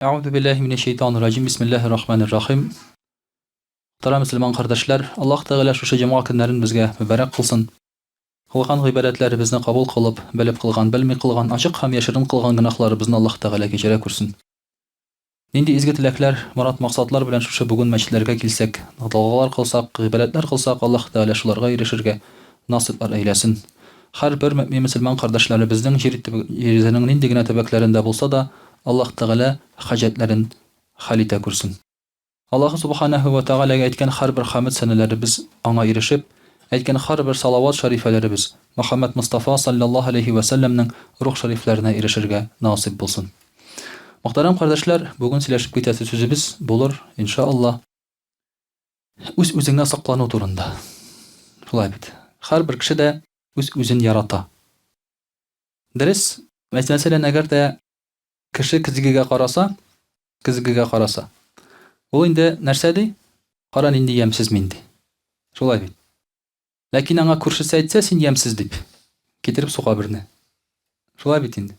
Әгъузу биллаһи минәш шәйтанир раҗим. Бисмиллаһир рахманир рахим. Мөхтәрәм мөселман кардәшләр, Аллаһ Тәгалә шушы җомга көннәрен безгә мөбарәк кылсын. Кылган гыйбадәтләребезне кабул кылып, белеп кылган, белми кылган, ачык һәм яшерен кылган гөнаһларыбызны Аллаһ Тәгалә кичерә күрсен. Нинди изге теләкләр, морад-максатлар белән шушы бүген мәчетләргә килсәк, догалар кылсак, гыйбадәтләр кылсак, Аллаһ Тәгалә шуларга ирешергә насыйплар әйләсен. Һәрбер мөэмин мөселман кардәшләребезнең җир йөзенең нинди генә төбәкләрендә булса да, Аллаһ Тәгалә хаҗәтләрен хәл итә күрсен. Аллаһы Субханәһү вә Тәгаләгә әйткән һәрбер хәмед сәнәләребез Аңа ирешеп, әйткән һәрбер салават шәрифәләребез Мөхәммәд Мостафа салләллаһу аләйһи вә сәлләмнең рух шәрифләренә ирешергә насыйп булсын. Мөхтәрәм кардәшләр, бүген сөйләшеп китәсе сүзебез булыр, инша Аллаһ, үз-үзеңә соклану турында. Шулай бит. Һәрбер кеше дә үз-үзен ярата. Дөрес, мәсәлән, әгәр дә кеше көзгегә караса, көзгегә караса, ул инде нәрсә ди? Кара нинди ямьсез мин ди. Шулай бит. Ләкин аңа күршесе әйтсә, син ямьсез дип, китереп суга берне. Шулай бит инде.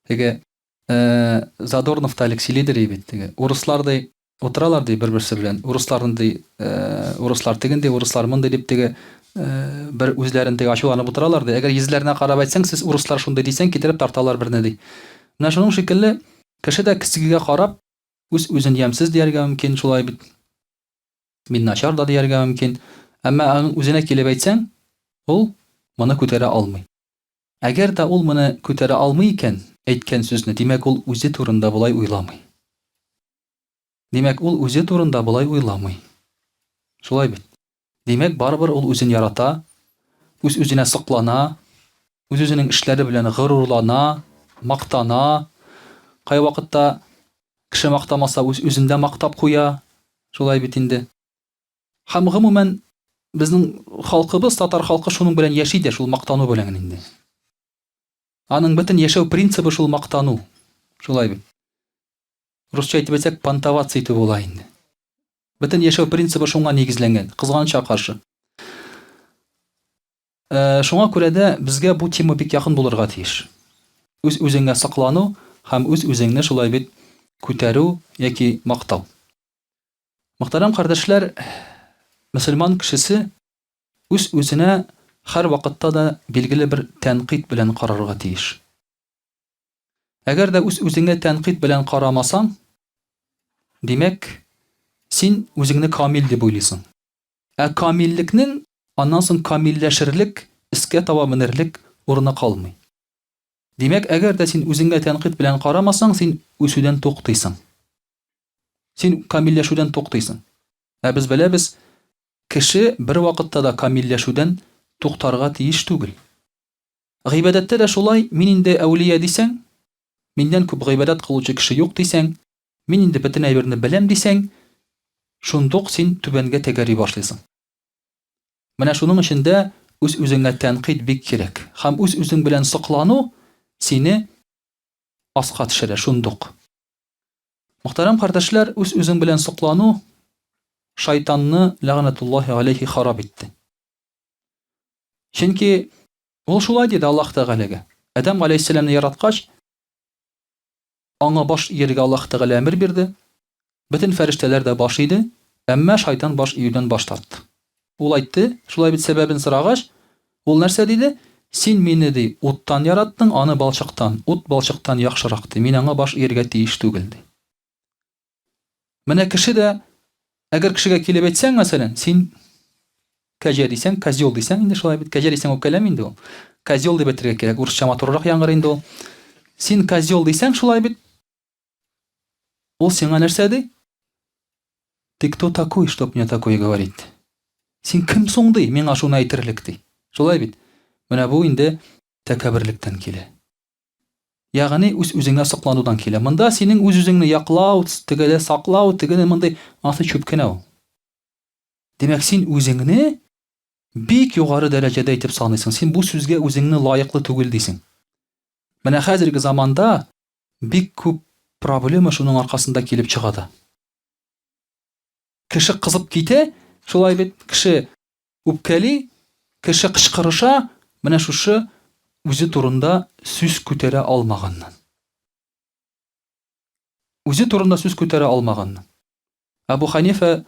Теге э, Задорнов та элек сөйлидер бит, теге урыслар ди, Утыралар ди бер-берсе белән. Урысларны ди, урыслар тегенди, урыслар мондый дип теге бер үзләрен теге ачуланып утыралар ди. Әгәр йөзләренә карап әйтсәң, сез урыслар шундый дисәң, китереп тарталар берне ди. Менә шуның шикелле кеше дә көзгегә карап үз-үзен ямьсез дияргә мөмкин, шулай бит. Мин начар да дияргә мөмкин. Әмма аның үзенә килеп әйтсәң, ул моны күтәрә алмый. Әгәр дә ул моны күтәрә алмый икән, әйткән сүзне, димәк, ул үзе турында болай уйламый. Димәк, ул үзе турында болай уйламый. Шулай бит? Димәк, барыбер ул үзен ярата, үз-үзенә соклана, үз-үзенең эшләре белән горурлана, мактана. Кайвакытта кеше мактамаса, үз-үзен дә мактап куя. Шулай бит инде. Һәм гомумән безнең халкыбыз, татар халкы шуның белән яши дә, шул мактану белән инде. Аның бөтен яшәү принцибы шул мактану. Шулай бит. Русча әйтеп әйтсәк, понтоваться итү була инде. Бөтен яшәү принцибы шуңа нигезләнгән, кызганычка каршы. Э, шуңа күрә дә безгә бу тема бик якын булырга тиеш. Үз-үзеңә соклану һәм үз-үзеңне шулай бит күтәрү яки мактау. Мөхтәрәм кардәшләр, мөселман кешесе үз-үзенә һәрвакытта да билгеле бер тәнкыйть белән карарга тиеш. Әгәр дә үз-үзеңә тәнкыйть белән карамасаң, димәк, син үзеңне камил дип уйлыйсың. Ә камиллекнең аннан соң камилләшерлек, өскә таба менерлек урыны калмый. Димәк, әгәр дә син үзеңә тәнкыйть белән карамасаң, син үсүдән туктыйсың. Син камилләшүдән туктыйсың. Ә без беләбез, кеше бервакытта да камилләшүдән туктарга тиеш түгел. Гыйбадәттә дә шулай, мин инде әүлия дисәң, миннән күп гыйбадәт кылучы кеше юк дисәң, мин инде бөтен әйберне беләм дисәң, шундук син түбәнгә тәгәри башлыйсың. Менә шуның өчен дә үз-үзеңә тәнкыйть бик кирәк. Һәм үз-үзең белән соклану сине аска төшерә шундук. Мөхтәрәм кардәшләр, үз-үзең белән соклану шайтанны ләгънәтуллаһи алейхи харап итте. Чөнки ул шулай диде Аллаһ Тәгаләгә. Адәм галәйһиссәламне яраткач, аңа баш ияргә Аллаһ Тәгалә әмер бирде. Бөтен фәрештәләр дә баш иде, әмма шайтан баш июдән баш тартты. Ул әйтте, шулай бит сәбәбен сорагач, ул нәрсә диде? Син мине ди, уттан яраттың, аны балчыктан. Ут балчыктан яхшырак ди. Мин аңа баш ияргә тиеш түгел ди. Менә кеше дә, әгәр кешегә килеп әйтсәң, мәсәлән, син кәҗә дисәң, козел дисәң, инде шулай бит, кәҗә дисәң үпкәләми инде ул. Козел дип әйтергә кирәк, урысча матуррак яңгырый инде ул. Син козел дисәң, шулай бит, ул сиңа нәрсә ди? Ты кто такой, чтоб мне такое говорить? Син кем соң ди, миңа шуны әйтерлек ди. Шулай бит. Менә бу инде тәкәбберлектән килә. Ягъни үз-үзеңә сокланудан килә. Монда синең үз-үзеңне яклау, тегеле саклау, тегене мондый, анысы чүп кенә ул. Димәк, син үзеңне бик югары дәрәҗәдә итеп саныйсың. Син бу сүзгә үзеңне лаеклы түгел дисең. Менә хәзерге заманда бик күп проблема шуның аркасында килеп чыга да. Кеше кызып китә, шулай бит, кеше Үпкәли, кеше кычкырыша, менә шушы үзе турында сүз күтәрә алмаганнан. Үзе турында сүз күтәрә алмаганны. Әбу Ханифә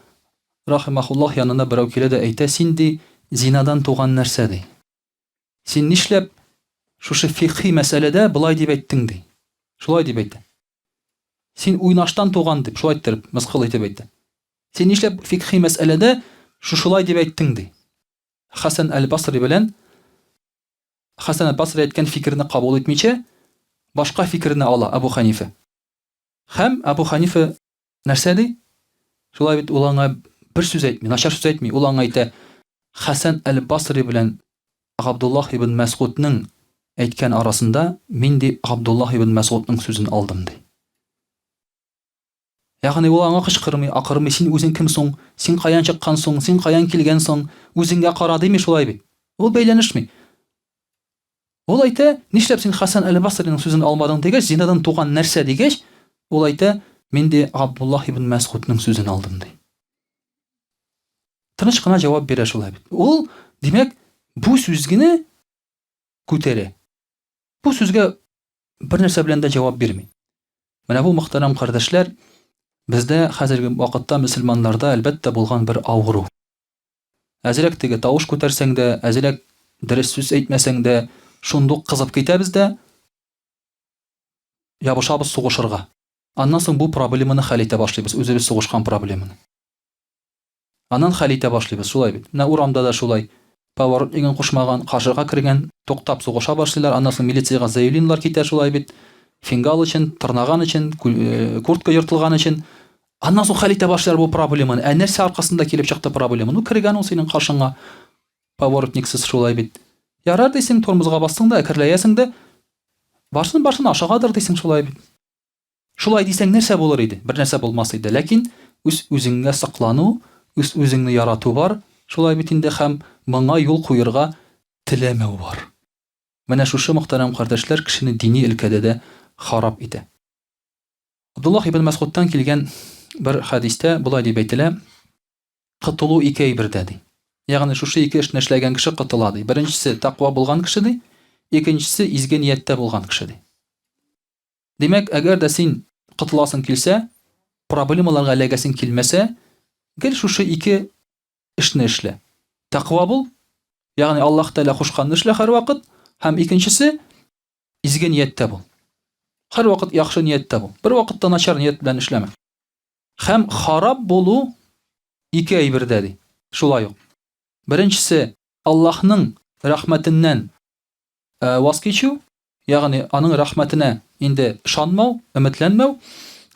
рахимахуллаһ янына берәү килә дә әйтә, син ди, зинадан туган нәрсә ди. Син нишләп шушы фикхи мәсьәләдә болай дип әйттең ди. Шулай дип әйтә. Син уйнаштан туган дип, шулай иттереп, мыскыл итеп әйтә. Син нишләп фикхи мәсьәләдә шушылай дип әйттең ди. Хәсән әл-Басри белән Хәсән әл-Басри әйткән фикерне кабул итмичә, башка фикерне ала Әбу Ханифә. Һәм Әбу Ханифә нәрсә ди? Шулай бит ул аңа бер сүз әйтми, начар сүз әйтми. Ул аңа әйтә, Хәсән әл-Басри белән Габдуллаһ ибн Мәсгудның әйткән арасында мин ди Габдуллаһ ибн Мәсгудның сүзен алдым ди. Ягъни ул аңа кычкырмый, акырмый, син үзең кем соң, син каян чыккан соң, син каян килгән соң, үзеңгә кара дими шулай бит. Ул бәйләнешми. Ул әйтә, нишләп син Хәсән әл-Басриның сүзен алмадың дигәч, зинадан туган нәрсә дигәч, ул әйтә, мин ди Габдуллаһ ибн Мәсгудның сүзен алдым ди. Тыныч кына җавап бирә шулай бит. Ул, димәк, бу сүз генә күтәрә. Бу сүзгә бер нәрсә белән дә җавап бирми. Менә бу, мөхтәрәм кардәшләр, бездә хәзерге вакытта мөселманнарда, әлбәттә, булган бер авыру. Әзрәк теге тавыш күтәрсәң дә, әзрәк дөрес сүз әйтмәсәң дә, шундук кызып китәбез дә, ябышабыз сугышырга. Аннан соң бу проблеманы хәл итә башлыйбыз, үзебез сугышкан проблеманы. Аннан хәл итә башлыйбыз, шулай бит. Менә урамда да шулай. Поворотнигын кушмаган, каршыга кергән, туктап сугыша башлыйлар, аннан соң милициягә заявлениелар китә, шулай бит. Фингал өчен, тырнаган өчен, э, куртка ертылган өчен. Аннан соң хәл итә башлыйлар бу проблеманы. Ә нәрсә аркасында килеп чыкты проблема? Ну, кергән ул синең каршыңа. Поворотниксыз шулай бит. Ярар дисең, тормозга бастың да, әкерләясең дә. Барсын, барсын, ашыгадыр дисең шулай бит. Шулай дисәң, нәрсә булыр иде? Бернәрсә булмас иде. Ләкин үз-үзеңгә соклану, үз-үзеңне ярату бар, шулай бит инде, һәм моңа юл куерга теләмәү бар. Менә шушы, мөхтәрәм кардәшләр, кешене дини өлкәдә дә харап итә. Абдуллаһ ибн Мәсгудтан килгән бер хәдистә болай дип әйтелә, Котылу ике әйбердә, ди. Ягъни шушы ике эшне эшләгән кеше котыла, ди. Беренчесе, тәкъва булган кеше, ди. Икенчесе, изге нияттә булган кеше, ди. Димәк, әгәр дә син котыласың килсә, проблемаларга эләгәсең килмәсә, гел шушы ике эшне эшлә. Тәкъва бул, ягъни Аллаһ Тәгалә кушканны эшлә һәрвакыт, һәм икенчесе, изге нияттә бул. Һәрвакыт яхшы нияттә бул. Бер вакытта начар ният белән эшләмә. Һәм харап булу ике әйбердә ди. Шулай ук. Беренчесе, Аллаһның рәхмәтеннән э, ваз кичү, Ягъни аның рәхмәтенә инде ышанмау, өметләнмәү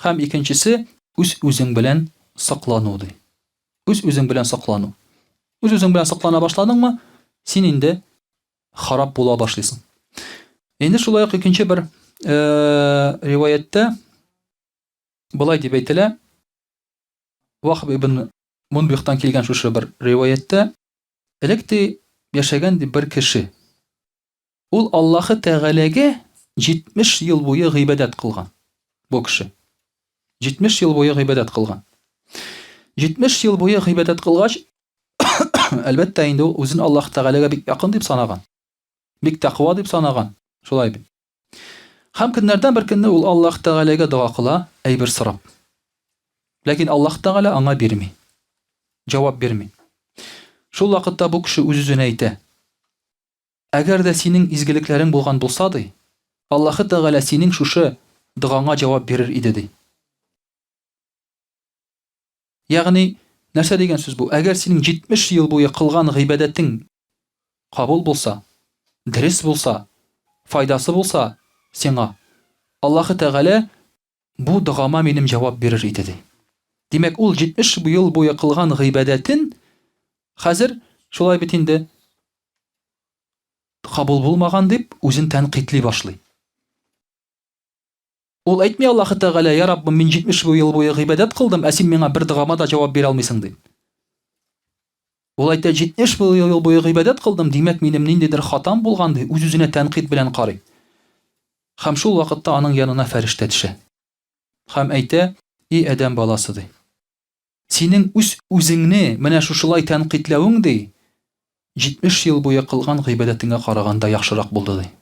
һәм икенчесе үз-үзең белән соклану ди. Үз-үзең белән соклану. Үз-үзең белән соклана башладыңмы, син инде харап була башлыйсың. Инде шулай ук икенче бер э, риваятьтә болай дип әйтелә. Вахб ибн Мунбихтан килгән шушы бер риваятьтә элек ди яшәгән ди бер кеше. Ул Аллаһы Тәгаләгә 70 ел буе гыйбадәт кылган. Бу кеше. 70 ел буе гыйбадәт кылган. 70 ел буе гыйбадәт кылгач, әлбәттә инде ул үзен Аллаһ Тәгаләгә бик якын дип санаган. Бик тәкъва дип санаган. Шулай бит. Һәм көннәрдән бер көнне ул Аллаһ Тәгаләгә дога кыла, әйбер сорап. Ләкин Аллаһ Тәгалә аңа бирми. Җавап бирми. Шул вакытта бу кеше үз-үзенә әйтә: Әгәр дә синең изгелекләрең булган булса, ди, Аллаһы Тәгалә синең шушы догаңа җавап бирер иде, ди. Ягъни, нәрсә дигән сүз бу? Әгәр синең 70 ел буе кылган гыйбадәтең кабул булса, дөрес булса, файдасы булса сиңа, Аллаһы Тәгалә бу догама минем җавап бирер иде, ди. Димәк, ул 70 ел буе кылган гыйбадәтен хәзер шулай бит инде кабул булмаган дип үзен тәнкыйтьли башлый. Ул әйтми Аллаһы Тәгалә, я Раббым, мин 70 ел буе гыйбадәт кылдым, ә син миңа бер догама да җавап бирә алмыйсың дип. Ул әйтә, 70 ел буе гыйбадәт кылдым, димәк, минем ниндидер хатам булган ди, үз-үзенә тәнкыйть белән карый. Һәм шул вакытта аның янына фәрештә төшә. Һәм әйтә, и адәм баласы ди. Синең үз-үзеңне менә шушылай тәнкыйтьләвең, ди, 70 ел буе кылган гыйбадәтеңә караганда яхшырак булды, ди.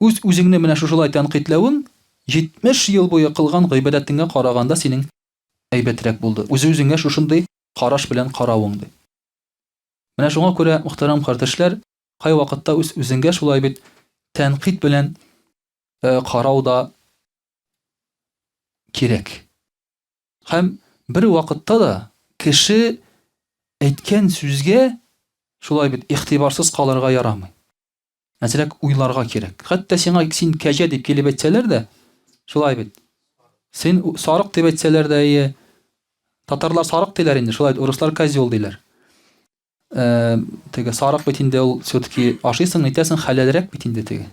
Үз-үзеңне менә шушылай тәнкыйтьләвең 70 ел буе кылган гыйбадәтеңә караганда синең әйбәтрәк булды. Үз-үзеңә шушындый караш белән каравың, ди. Менә шуңа күрә, мөхтәрәм кардәшләр, кайвакытта үз-үзеңгә шулай бит тәнкыйть белән э, карау да кирәк. Һәм бер вакытта да кеше әйткән сүзгә шулай бит игътибарсыз калырга ярамый. Әзрәк уйларга кирәк. Хәтта сиңа син кәҗә дип килеп әйтсәләр дә, шулай бит. Син сарык дип әйтсәләр дә, ие. Татарлар сарык диләр инде, шулай бит, урыслар козел диләр. Э, теге сарык бит инде ул все-таки ашыйсың, нитәсең, хәләлрәк бит инде теге.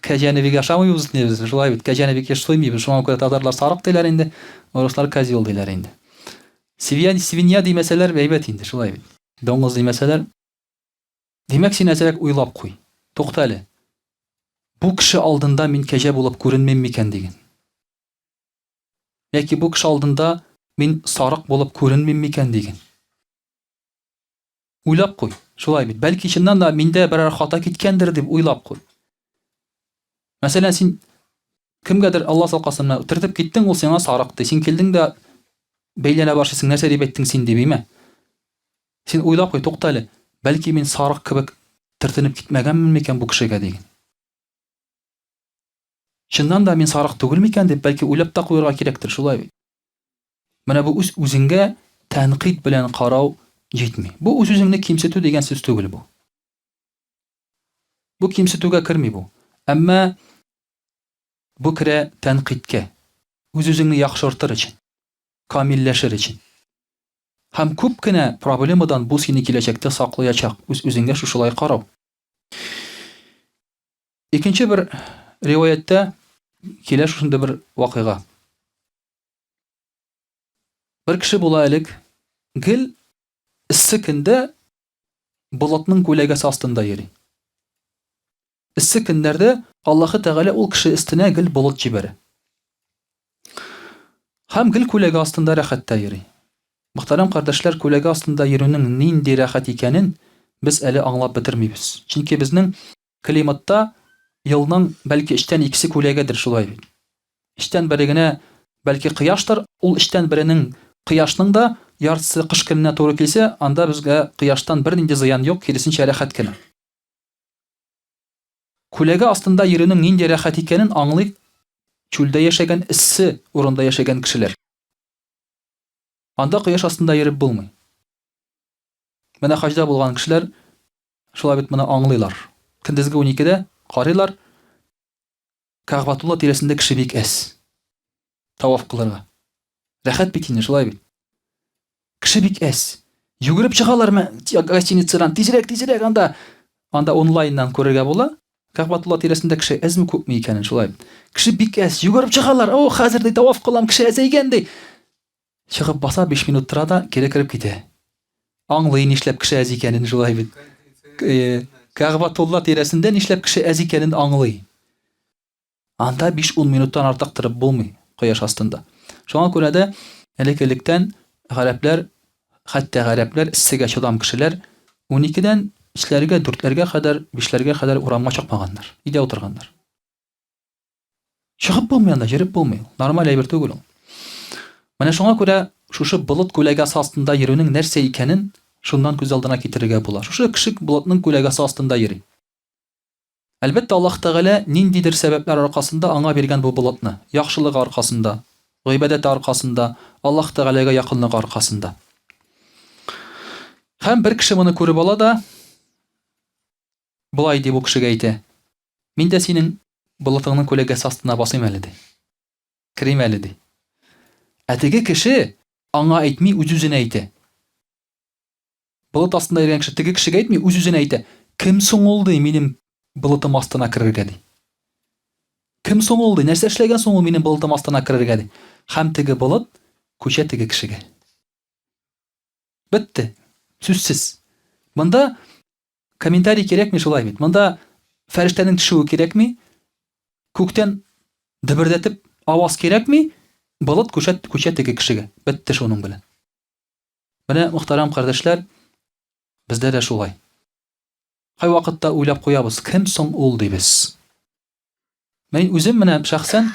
Кәҗәне бик ашамыйбыз инде без, шулай бит, кәҗәне бик еш суймыйбыз. Шуңа күрә татарлар сарык диләр инде, урыслар козел диләр инде. Свинья, свинья димәсәләр, әйбәт инде, шулай бит. Доңгыз димәсәләр, Димәк, син әзрәк уйлап куй. Тукта әле. Бу кеше алдында мин кәҗә булып күренмим микән диген. Яки бу кеше алдында мин сарык булып күренмим микән диген. Уйлап куй. Шулай бит. Бәлки чыннан да миндә берәр хата киткәндер дип уйлап куй. Мәсәлән, син кемгәдер Алла сакласын, менә төртеп киттең, ул сиңа сарык ди. Син килдең дә бәйләнә башлыйсың, нәрсә дип әйттең син дип, име? Син уйлап куй, тукта әле, бәлки мин сарык кебек төртенеп китмәгәнмен микән бу кешегә диген. Чыннан да мин сарык түгел микән дип, бәлки уйлап та куярга кирәктер, шулай бит. Менә бу үз үзеңгә тәнкыйть белән карау җитми. Бу үз үзеңне кимсетү дигән сүз түгел бу. Бу кимсетүгә керми бу. Әмма бу керә тәнкыйтькә. Үз үзеңне яхшыртыр өчен, камилләшер өчен. Һәм күп кенә проблемадан бу сине киләчәктә саклаячак, үз-үзеңгә шушылай карау. Икенче бер риваятьтә килә шушындый бер вакыйга. Бер кеше була элек, гел эссе көндә болытның күләгәсе астында йөри. Эссе көннәрдә Аллаһы Тәгалә ул кеше өстенә гел болыт җибәрә. Һәм гел күләгә астында рәхәттә йөри. Мөхтәрәм кардәшләр, күләгә астында йөрүнең нинди рәхәт икәнен без әле аңлап бетермибез. Чөнки безнең климатта елның бәлки өчтән икесе күләгәдер, шулай бит. Өчтән бере генә бәлки кояштыр, ул өчтән беренең кояшның да яртысы кыш көненә туры килсә, анда безгә кояштан бернинди зыян юк, киресенчә рәхәт кенә. Күләгә астында йөрүнең нинди рәхәт икәнен аңлый чүлдә яшәгән, эссе урында яшәгән кешеләр. Анда кояш астында йөреп булмый. Менә хаҗда булган кешеләр шулай бит моны аңлыйлар. Көндезге 12-дә карыйлар, Кәгъбатулла тирәсендә кеше бик әз. Таваф кылырга. Рәхәт бит инде, шулай бит. Кеше бик әз. Йөгереп чыгалар гостиницадан, тизрәк, тизрәк анда. Анда онлайннан күрергә була. Кәгъбатулла тирәсендә кеше әзме күпме икәнен, шулай бит. Кеше бик әз, йөгереп чыгалар. О, хәзер ди таваф кылам, кеше әзәйгән ди. Чыгып баса, 5 минут тора да, кире кереп китә. Аңлый, нишләп кеше әз икәнен, шулай бит. Э, Кәгъбатулла тирәсендә нишләп кеше әз икәнен аңлый. Анда 5-10 минуттан артык торып булмый кояш астында. Шуңа күрә дә элек-электән гарәпләр, хәтта гарәпләр, эссегә чыдам кешеләр 12-дән өчләргә, дүртләргә кадәр, бишләргә кадәр урамга чыкмаганнар, өйдә утырганнар. Чыгып булмый анда, йөреп булмый. Нормаль әйбер түгел ул. Менә шуңа күрә шушы болыт күләгәсе астында йөрүнең нәрсә икәнен шуннан күз алдына китерергә була. Шушы кеше болытның күләгәсе астында йөри. Әлбәттә, Аллаһ Тәгалә ниндидер сәбәпләр аркасында аңа биргән бу болытны, яхшылыгы аркасында, гыйбадәте аркасында, Аллаһ Тәгаләгә якынлыгы аркасында. Һәм бер кеше моны күреп ала да, болай дип бу кешегә әйтә: Мин дә синең болытыңның күләгәсе астына басыйм әле, ди. Керим әле, ди. Ә теге кеше аңа әйтми, үз-үзенә әйтә. Болыт астында йөргән кеше теге кешегә әйтми, үз-үзенә әйтә. Кем соң ул, ди, минем болытым астына керергә, ди. Кем соң ул, ди, нәрсә эшләгән соң ул минем болытым астына керергә, ди. Һәм теге болыт күчә теге кешегә. Бетте. Сүзсез. Монда Комментарий кирәкми шулай бит. Монда фәрештәнең төшүе кирәкми. Күктән дөбердәтеп аваз кирәкми. Болыт күчә, күчә теге кешегә. Бетте шуның белән. Менә, мөхтәрәм кардәшләр, бездә дә шулай. Кайвакытта уйлап куябыз, кем соң ул дибез. Мин үзем менә шәхсән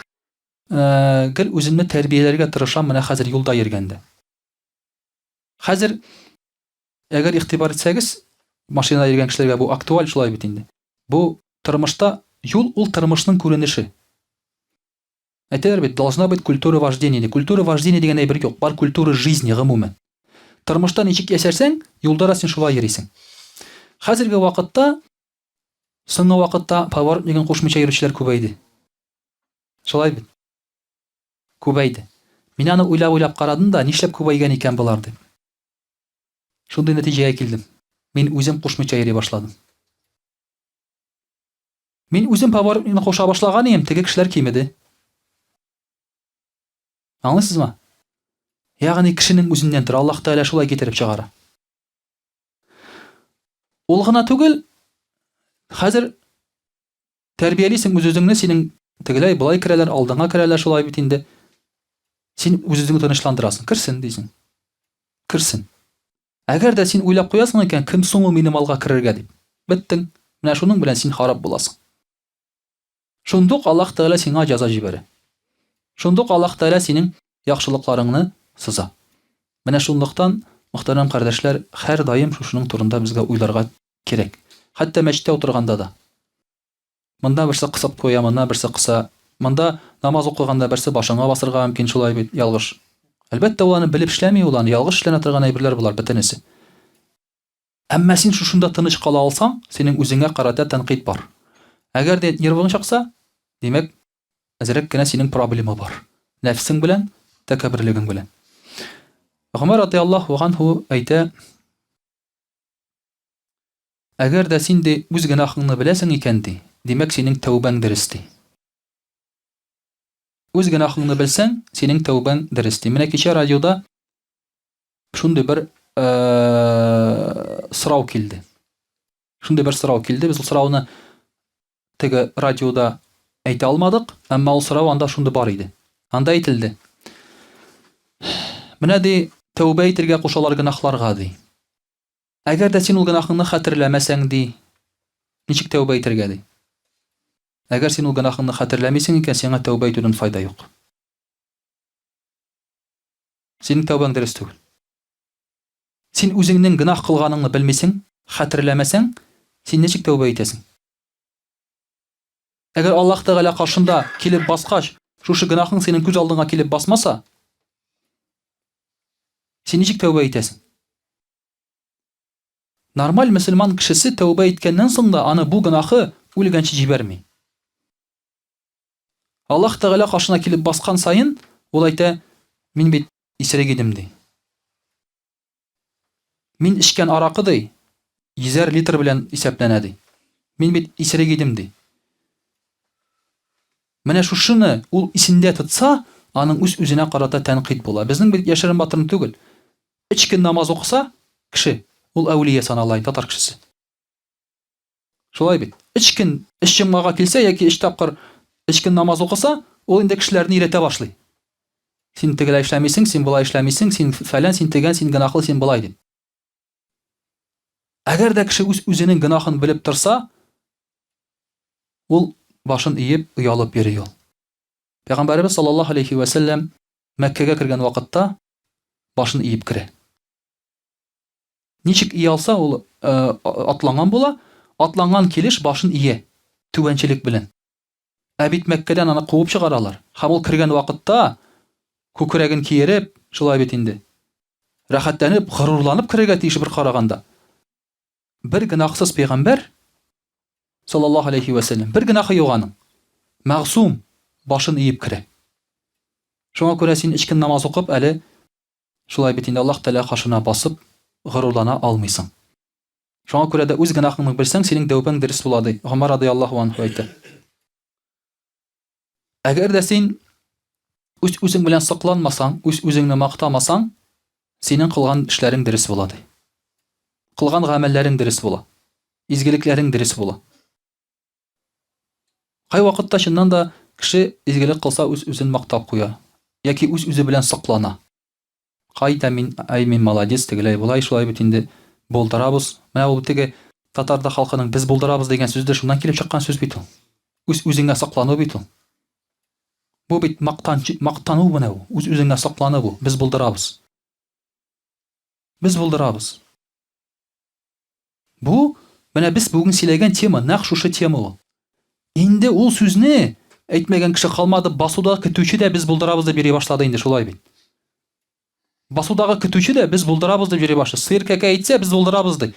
э, гел үземне тәрбияләргә тырышам менә хәзер юлда йөргәндә. Хәзер әгәр игътибар итсәгез, машинада йөргән кешеләргә бу актуаль шулай бит инде. Бу тормышта юл ул тормышның күренеше. Әйтәләр бит, должна быть культура вождения. Ди. Культура вождения дигән әйбер юк, бар культура жизни гомумән. Тормышта ничек яшәрсәң, юлда да син шулай йөрисең. Хәзерге вакытта, соңгы вакытта поворотнигын кушмыйча йөрүчеләр күбәйде. Шулай бит. Күбәйде. Мин аны уйлап-уйлап карадым да, нишләп күбәйгән икән болар дип. Шундый нәтиҗәгә килдем. Мин үзем кушмыйча йөри башладым. Мин үзем поворотникны куша башлаган идем, теге кешеләр кимеде. Аңлыйсызмы? Ягъни кешенең үзеннән тора, Аллаһ Тәгалә шулай китереп чыгара. Ул гына түгел, хәзер тәрбиялисең үз-үзеңне, синең тегеләй болай керәләр, алдыңа керәләр шулай бит инде. Син үз-үзеңне тынычландырасың. Керсен дисең. Керсен. Әгәр дә син уйлап куясың икән, кем соң ул минем алга керергә дип. Беттең. Менә шуның белән син харап буласың. Шундук Аллаһ Тәгалә сиңа җәза җибәрә. Шундук Аллаһ Тәгалә синең яхшылыкларыңны сыза. Менә шунлыктан, мөхтәрәм кардәшләр, һәрдаим шушының турында безгә уйларга кирәк. Хәтта мәчеттә утырганда да. Монда берсе кысып куя, монда берсе кыса. Монда намаз укыганда берсе башыңа басырга мөмкин, шулай бит, ялгыш. Әлбәттә, ул аны белеп эшләми, ул аны ялгыш эшләнә торган әйберләр болар бөтенесе. Әмма син шушында тыныч кала алсаң, синең үзеңә карата тәнкыйть бар. Әгәр дә нервың чыкса, димәк, әзрәк кенә синең проблема бар. Нәфсең белән, тәкәбберлегең белән. Гомәр радиаллаһу анһу әйтә, Әгәр дә син, ди, үз гөнаһыңны беләсең икән, ди, димәк, синең тәүбәң дөрес, ди. Үз гөнаһыңны белсәң, синең тәүбәң дөрес, ди. Менә кичә радиода шундый бер сорау килде. Шундый бер сорау килде. Без ул сорауны теге радиода әйтә алмадык, әмма ул сорау анда шундый бар иде. Анда әйтелде. Менә ди, тәүбә итергә кушалар гөнаһларга, ди. Әгәр дә син ул гөнаһыңны хәтерләмәсәң, ди, ничек тәүбә итәргә, ди? Әгәр син ул гөнаһыңны хәтерләмисең икән, сиңа тәүбә итүдән файда юк. Синең тәүбәң дөрес түгел. Син үзеңнең гөнаһ кылганыңны белмисең, хәтерләмәсәң, син ничек тәүбә итәсең? Әгәр Аллаһ Тәгалә каршында килеп баскач, шушы гөнаһың синең күз алдыңа килеп басмаса, син ничек тәүбә итәсең? Нормаль мөселман кешесе тәүбә иткәннән соң да аны бу гөнаһы үлгәнче җибәрми. Аллаһ Тәгалә каршына килеп баскан саен, ул әйтә, мин бит исерек идем, ди. Мин эчкән аракы, ди, йөзәр литр белән исәпләнә, ди. Мин бит исерек идем, ди. Менә шушыны ул исендә тотса, аның үз-үзенә карата тәнкыйть була. Безнең бит яшерен батырын түгел. Өч көн намаз укыса, кеше, ул әүлия санала инде, татар кешесе. Шулай бит. Өч көн, өч җомгага килсә яки өч тапкыр өч көн намаз укыса, ул инде кешеләрне өйрәтә башлый. Син тегеләй эшләмисең, син болай эшләмисең, син фәлән, син тегән, син гөнаһлы, син болай дип. Әгәр дә кеше үз үзенең гөнаһын белеп торса, ул башын иеп, оялып йөри ул. Пәйгамбәребез саллаллаһу алейхи вә сәлләм Мәккәгә кергән вакытта башын иеп керә. Ничек ия алса, ул э, атланган була, атланган килеш башын ия, түбәнчелек белән. Ә бит Мәккәдән аны куып чыгаралар. Һәм ул кергән вакытта күкрәген киереп, шулай бит инде. Рәхәтләнеп, горурланып керергә тиеш бер караганда. Бер гөнаһсыз пәйгамбәр саллаллаһу алейхи вә сәлләм, бер гөнаһы юк аның. Мәгъсум башын иеп керә. Шуңа күрә син өч көн намаз укып, әле шулай бит инде Аллаһ Тәгалә каршына басып горурлана алмыйсың. Шуңа күрә дә үз гөнаһыңны белсәң, синең тәүбәң дөрес була, ди. Гомәр радыяллаһу анһу әйтә. Әгәр дә син үз-үзең белән сокланмасаң, үз-үзеңне мактамасаң, синең кылган эшләрең дөрес була, ди. Кылган гамәлләрең дөрес була. Изгелекләрең дөрес була. Кай вакытта чыннан да кеше изгелек кылса үз-үзен мактап куя яки үз-үзе белән соклана. Кайда мин, әй мин молодец, тегеләй болай, шулай бит инде, булдырабыз. Менә ул теге татарда халкының без булдырабыз дигән сүзе дә шуннан килеп чыккан сүз бит ул. Үз-үзеңә соклану бит ул. Бу бит мактанчы, мактану менә бу. Үз-үзеңә соклану бу. Без булдырабыз. Без булдырабыз. Бу, менә без бүген сөйләгән тема, нәкъ шушы тема ул. Инде ул сүзне әйтмәгән кеше калмады, басуда көтүче дә без булдырабыз дип йөри башлады инде, шулай бит. Басудагы көтүче дә без булдырабыз дип йөри башлады. Сыер кәкә әйтсә, без булдырабыз ди.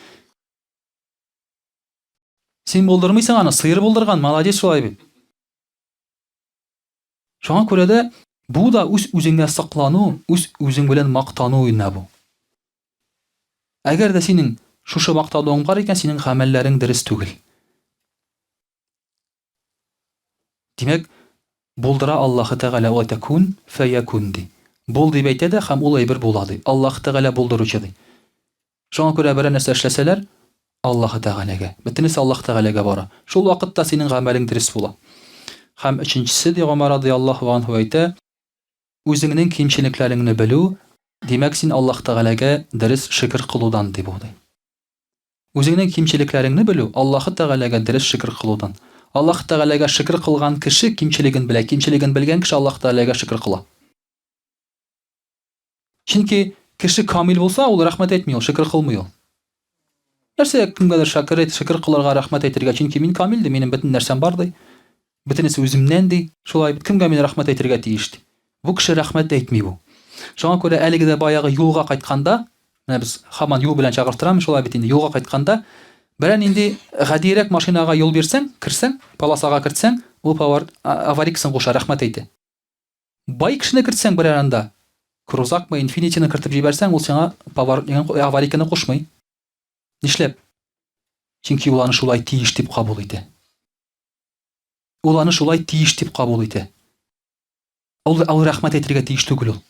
Син булдырмыйсың аны, сыер булдырган, молодец шулай бит. Шуңа күрә дә бу да үз үзеңә соклану, үз үзең белән мактану инде бу. Әгәр дә синең шушы мактануың бар икән, синең гамәлләрең дөрес түгел. Димәк, булдыра Аллаһы Тәгалә, ул әйтә, кун фәякун ди. Бул дип әйтә дә һәм ул әйбер була ди. Аллаһы Тәгалә булдыручы ди. Шуңа күрә берәр нәрсә эшләсәләр, Аллаһы Тәгаләгә. Бөтенесе Аллаһ Тәгаләгә бара. Шул вакытта синең гамәлең дөрес була. Һәм өченчесе, ди Гомәр радыяллаһу анһу әйтә, үзеңнең кимчелекләреңне белү, димәк, син Аллаһ Тәгаләгә дөрес шөкер кылудан, ди бу, ди. Үзеңнең кимчелекләреңне белү, Аллаһы Тәгаләгә дөрес шөкер кылудан. Аллаһ Тәгаләгә шөкер кылган кеше кимчелеген белә, кимчелеген белгән кеше Аллаһ Тәгаләгә шөкер кыла. Чөнки кеше камил булса, ул рәхмәт әйтми, ул шөкер кылмый ул. Нәрсә кемгәдер шәкер әйт, шөкер кылырга, рәхмәт әйтергә, чөнки мин камил ди, минем бөтен нәрсәм бар ди. Бөтенесе үземнән ди. Шулай бит, кемгә мин рәхмәт әйтергә тиеш ди. Бу кеше рәхмәт әйтми бу. Шуңа күрә әлеге дә баягы юлга кайтканда, менә без һаман юл белән чагыштырам, шулай бит инде, юлга кайтканда, берәр нинди гадиерәк машинага юл бирсәң, керсәң, полосага кертсәң, ул аварийкасын куша, рәхмәт әйтә. Бай кешене кертсәң берәр анда, крузакмы, инфинитины кертеп җибәрсәң, ул сиңа поворотнигын, аварийканы кушмый. Нишләп? Чөнки ул аны шулай тиеш дип кабул итә. Ул аны шулай тиеш дип кабул итә. Ул, ул рәхмәт әйтергә тиеш түгел ул.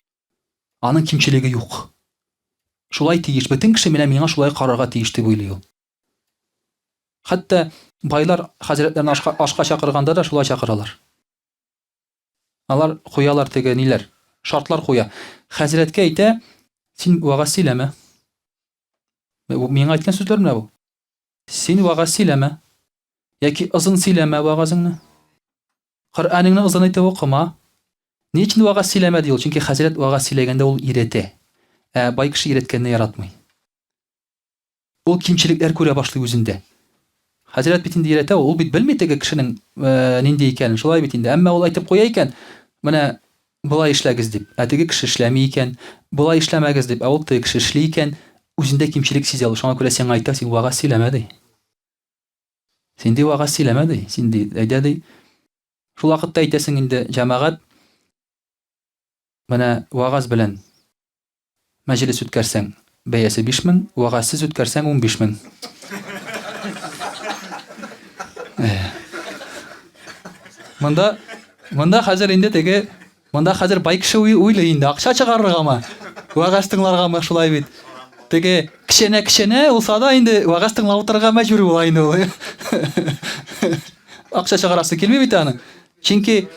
Аның кимчелеге юк. Шулай тиеш. Бөтен кеше менә миңа шулай карарга тиеш дип уйлый ул. Хәтта байлар хәзрәтләрне ашка, ашка чакырганда да шулай чакыралар. Алар куялар теге ниләр, шартлар куя. Хәзрәткә әйтә, син вәгазь сөйләмә. Миңа әйткән сүзләр менә бу. Син вәгазь сөйләмә. Яки озын сөйләмә вәгазеңне. Коръәнеңне озын итеп укыма. Ни өчен вәгазь сөйләмә ди ул? Чөнки хәзрәт вәгазь сөйләгәндә ул өйрәтә. Ә бай кеше өйрәткәнне яратмый. Ул кимчелекләр күрә башлый үзендә. Хәзрәт бит инде өйрәтә, ул бит белми теге кешенең э, нинди икәнен, шулай бит инде. Әмма ул әйтеп куя икән, менә болай эшләгез дип, ә теге кеше эшләми икән, болай эшләмәгез дип, ә ул теге кеше эшли икән, үзендә кимчелек сизә ул. Шуңа күрә сиңа әйтә, син вәгазь сөйләмә ди. Син ди вәгазь сөйләмә ди, син ди, әйдә ди. Шул вакытта әйтәсең инде, җәмәгать, менә вәгазь белән Мәҗлес үткәрсәң, бәясе 5000, вәгазьсез үткәрсәң, 15000. Монда, монда хәзер инде теге, монда хәзер бай кеше уйлый инде, акча чыгарыргамы, вәгазь тыңларгамы, шулай бит. Теге кеченә кеченә булса да инде вәгазь тыңлап утырырга мәҗбүр була инде ул. Акча чыгарасы килми бит аның. Чөнки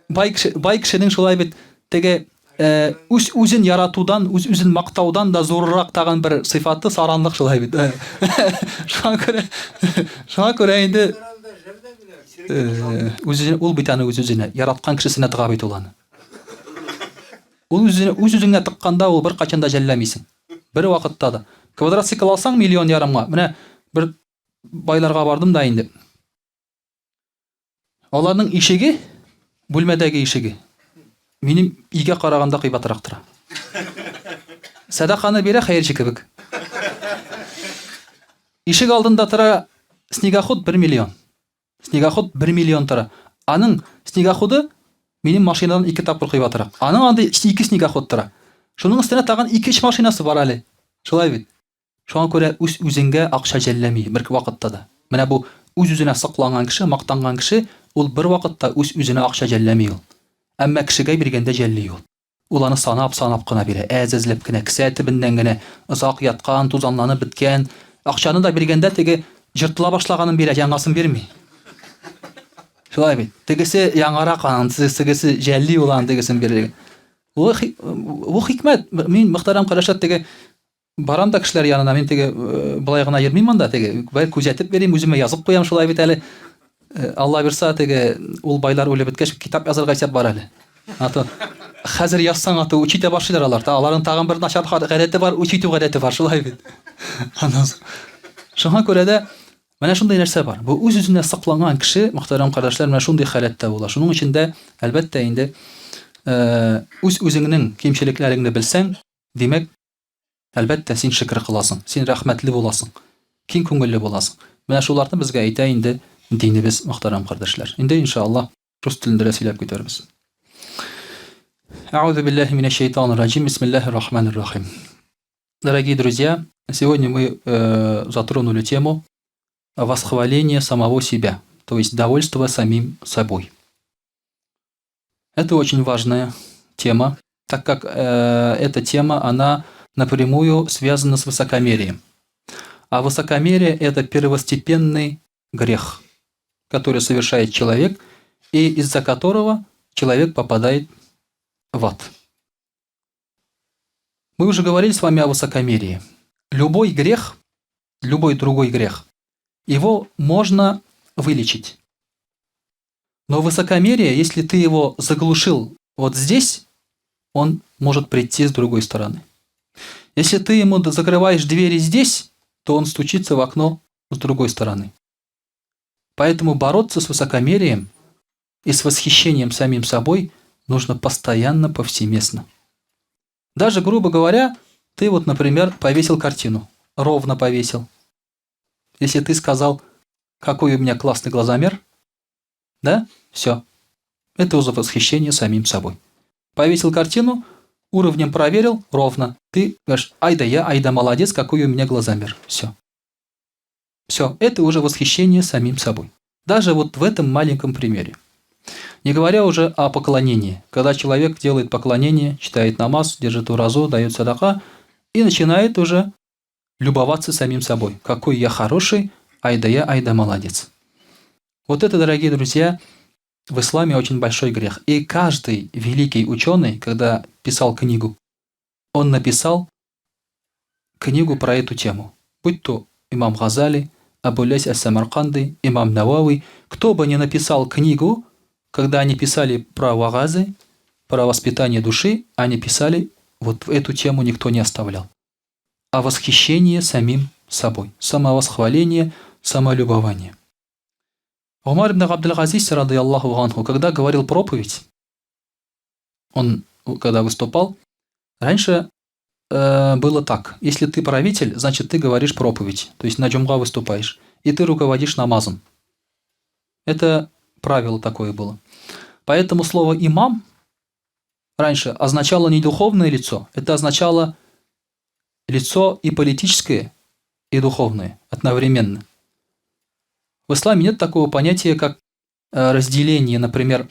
бай кеше, бай кешенең шулай бит теге Э, үз үзен яратудан, үз үзен мактаудан да зуррак тагын бер сыйфаты саранлык шулай бит. Шуңа күрә, шуңа күрә инде э, үз ул бит аны үз үзенә яраткан кешесенә тыга бит ул аны. Ул үзенә үз үзеңә тыкканда ул беркайчан да жәлләмисең. Бер вакытта да. Квадроцикл алсаң миллион ярымга, менә бер байларга бардым да инде. Аларның ишеге, бүлмәдәге ишеге, минем өйгә караганда кыйбатрак тора. Сәдаканы бирә хәерче кебек. Ишек алдында тора снегоход 1 миллион. Снегоход 1 миллион тора. Аның снегоходы минем машинадан ике тапкыр кыйбатрак. Аның андый ике снегоход тора. Шуның өстенә тагын ике-өч машинасы бар әле. Шулай бит. Шуңа күрә үз-үзеңгә акча жәлләми бер вакытта да. Менә бу үз-үзенә сокланган кеше, мактанган кеше, ул бервакытта үз-үзенә акча жәлләми ул. Әмма кешегә биргәндә жәлли ул. Ул аны санап-санап кына бирә, әз-әзләп кенә, кесә төбеннән генә, озак яткан, тузанланып беткән. Акчаны да биргәндә теге җыртыла башлаганын бирә, яңасын бирми. Шулай бит. Тегесе яңарак аның, тегесе жәлли ул аның тегесен бирергә. Бу хикмәт. Мин, мөхтәрәм кардәшләр, теге Барам да кешеләр янына, мин теге э, болай гына йөрмим анда, теге бер күзәтеп йөрим, үземә язып куям шулай бит әле. Э, Алла бирса, теге ул байлар үлеп беткәч, китап язарга исәп бар әле. Ато хәзер язсаң, ато үч итә башлыйлар алар. Та аларның тагын бер начар гадәте бар, үч итү гадәте бар, шулай бит. Аннан соң шуңа күрә дә менә шундый нәрсә бар. Бу үз-үзенә сокланган кеше, мөхтәрәм кардәшләр, менә шундый халәттә була. Шуның өчен дә, әлбәттә инде, э, үз-үзеңнең кимчелекләреңне белсәң, димәк, Әлбәттә, син шөкер кыласың, син рәхмәтле буласың, киң күңелле буласың. Менә шуларны безгә әйтә инде динебез, мөхтәрәм кардәшләр. Инде, иншаллаһ, рус телендә дә сөйләп китәрбез. Әгъузу биллаһи минәш шайтанир раҗим. Бисмиллаһир рахманир рахим. Дорогие друзья, сегодня мы э, затронули тему восхваления самого себя, то есть довольство самим собой. Это очень важная тема, так как э, эта тема, она напрямую связана с высокомерием. А высокомерие – это первостепенный грех, который совершает человек, и из-за которого человек попадает в ад. Мы уже говорили с вами о высокомерии. Любой грех, любой другой грех, его можно вылечить. Но высокомерие, если ты его заглушил вот здесь, он может прийти с другой стороны. Если ты ему закрываешь двери здесь, то он стучится в окно с другой стороны. Поэтому бороться с высокомерием и с восхищением самим собой нужно постоянно, повсеместно. Даже, грубо говоря, ты вот, например, повесил картину, ровно повесил. Если ты сказал, какой у меня классный глазомер, да, все. Это уже восхищение самим собой. Повесил картину, уровнем проверил, ровно. Ты говоришь, ай да я, ай да молодец, какой у меня глазомер. Все. Все, это уже восхищение самим собой. Даже вот в этом маленьком примере. Не говоря уже о поклонении. Когда человек делает поклонение, читает намаз, держит уразу, дает садака и начинает уже любоваться самим собой. Какой я хороший, ай да я, ай да молодец. Вот это, дорогие друзья, в исламе очень большой грех. И каждый великий ученый, когда писал книгу, он написал книгу про эту тему. Будь то имам Газали, Абу Лейс ас-Самарканди, имам Навави, кто бы ни написал книгу, когда они писали про вагазы, про воспитание души, они писали, вот эту тему никто не оставлял. А восхищение самим собой, самовосхваление, самолюбование. Умар ибн Абдул-Азиз, радыяллаху анху, когда говорил проповедь, он, когда выступал, раньше было так. Если ты правитель, значит, ты говоришь проповедь, то есть на джумга выступаешь, и ты руководишь намазом. Это правило такое было. Поэтому слово «имам» раньше означало не духовное лицо, это означало лицо и политическое, и духовное одновременно. В исламе нет такого понятия, как разделение, например,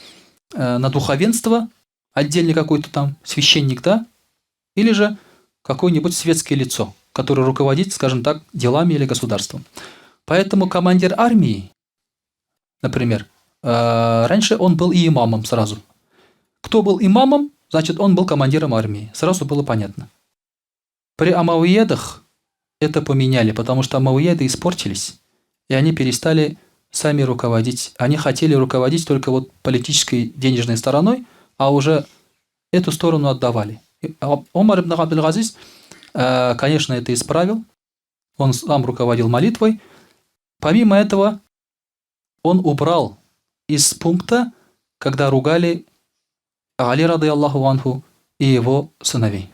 на духовенство, отдельный какой-то там священник, да, или же какое-нибудь светское лицо, которое руководит, скажем так, делами или государством. Поэтому командир армии, например, раньше он был и имамом сразу. Кто был имамом, значит, он был командиром армии. Сразу было понятно. При Амавиедах это поменяли, потому что Амавиеды испортились, и они перестали сами руководить. Они хотели руководить только вот политической денежной стороной, а уже эту сторону отдавали. Омар ибн Абдул-Азиз, конечно, это исправил. Он сам руководил молитвой. Помимо этого, он убрал из пункта, когда ругали Али, рады Аллаху анху, и его сыновей.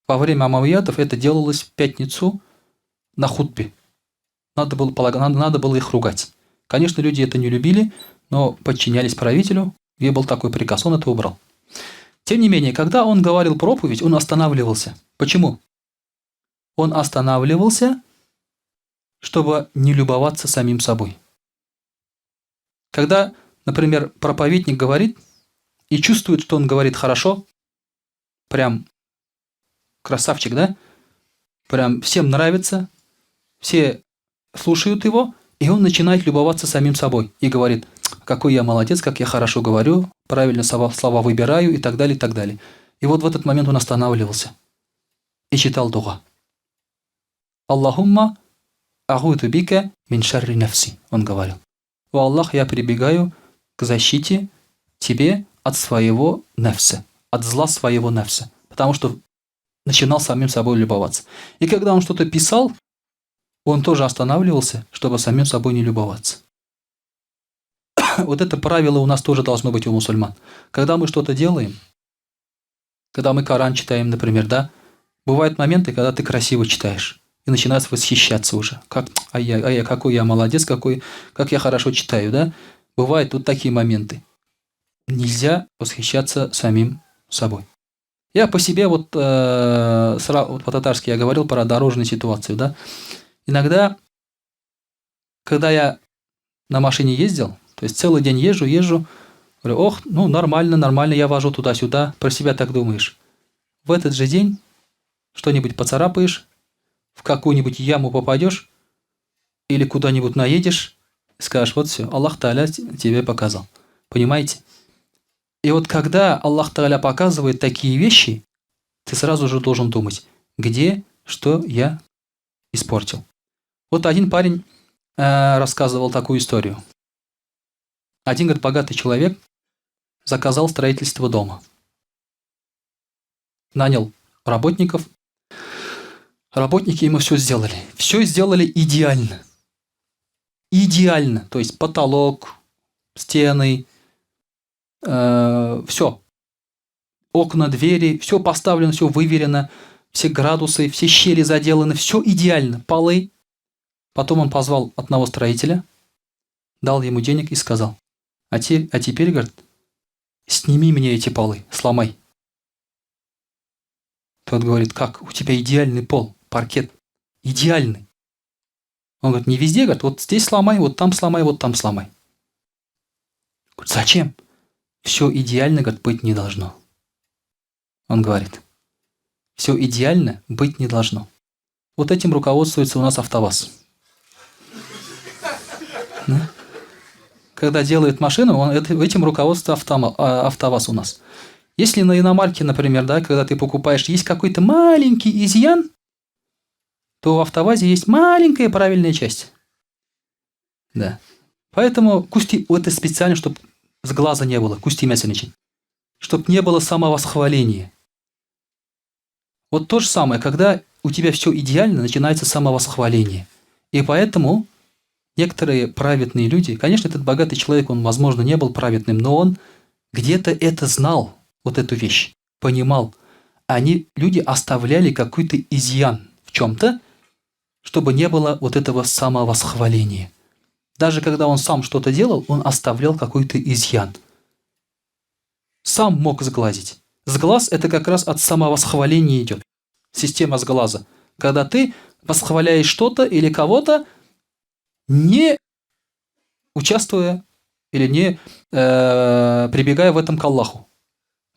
Во время Амавиядов это делалось в пятницу на хутбе. Надо было их ругать. Конечно, люди это не любили, но подчинялись правителю, где был такой приказ, он это убрал. Тем не менее, когда он говорил проповедь, он останавливался. Почему? Он останавливался, чтобы не любоваться самим собой. Когда, например, проповедник говорит и чувствует, что он говорит хорошо, прям красавчик, да? Прям всем нравится, все слушают его, и он начинает любоваться самим собой и говорит, какой я молодец, как я хорошо говорю, правильно слова выбираю и так далее, и так далее. И вот в этот момент он останавливался и читал дуа. Аллахумма агуду бика мин шарри нафси, он говорил. О Аллах, я прибегаю к защите тебе от своего нефса, от зла своего нефса. Потому что начинал самим собой любоваться. И когда он что-то писал, он тоже останавливался, чтобы самим собой не любоваться. Вот это правило у нас тоже должно быть у мусульман. Когда мы что-то делаем, когда мы Коран читаем, например, да, бывают моменты, когда ты красиво читаешь и начинаешь восхищаться уже. Как, ай я, какой я молодец, какой, как я хорошо читаю, да? Бывают вот такие моменты. Нельзя восхищаться самим собой. Я по себе вот, вот по-татарски я говорил про дорожную ситуацию, да. Иногда, когда я на машине ездил, то есть целый день езжу, езжу, говорю, ох, ну нормально, нормально, я вожу туда-сюда, про себя так думаешь. В этот же день что-нибудь поцарапаешь, в какую-нибудь яму попадешь или куда-нибудь наедешь, скажешь, вот все, Аллах Тааля тебе показал. Понимаете? И вот когда Аллах Тааля показывает такие вещи, ты сразу же должен думать, где, что я испортил. Вот один парень рассказывал такую историю. Один, говорит, богатый человек заказал строительство дома. Нанял работников. Работники ему все сделали. Все сделали идеально. Идеально. То есть потолок, стены, все. Окна, двери, все поставлено, все выверено, все градусы, все щели заделаны, все идеально. Полы. Потом он позвал одного строителя, дал ему денег и сказал, а теперь, говорит, сними мне эти полы, сломай. Тот говорит, как? У тебя идеальный пол, паркет. Идеальный. Он говорит, не везде, говорит, вот здесь сломай, вот там сломай, вот там сломай. Говорит, зачем? Все идеально, говорит, быть не должно. Он говорит, все идеально быть не должно. Вот этим руководствуется у нас АвтоВАЗ. Да? Когда делает машину, он этим руководствуется АвтоВАЗ у нас. Если на иномарке, например, да, когда ты покупаешь, есть какой-то маленький изъян, то в АвтоВАЗе есть маленькая правильная часть. Да. Поэтому күз ти, это специально, чтобы сглаза не было, күз тимәсен өчен. Чтобы не было самовосхваления. Вот то же самое, когда у тебя все идеально, начинается самовосхваление. И поэтому некоторые праведные люди, конечно, этот богатый человек, он, возможно, не был праведным, но он где-то это знал, вот эту вещь, понимал. Они, люди оставляли какой-то изъян в чем-то, чтобы не было вот этого самовосхваления. Даже когда он сам что-то делал, он оставлял какой-то изъян. Сам мог сглазить. Сглаз – это как раз от самовосхваления идет. Система сглаза. Когда ты восхваляешь что-то или кого-то, не участвуя или не прибегая в этом к Аллаху.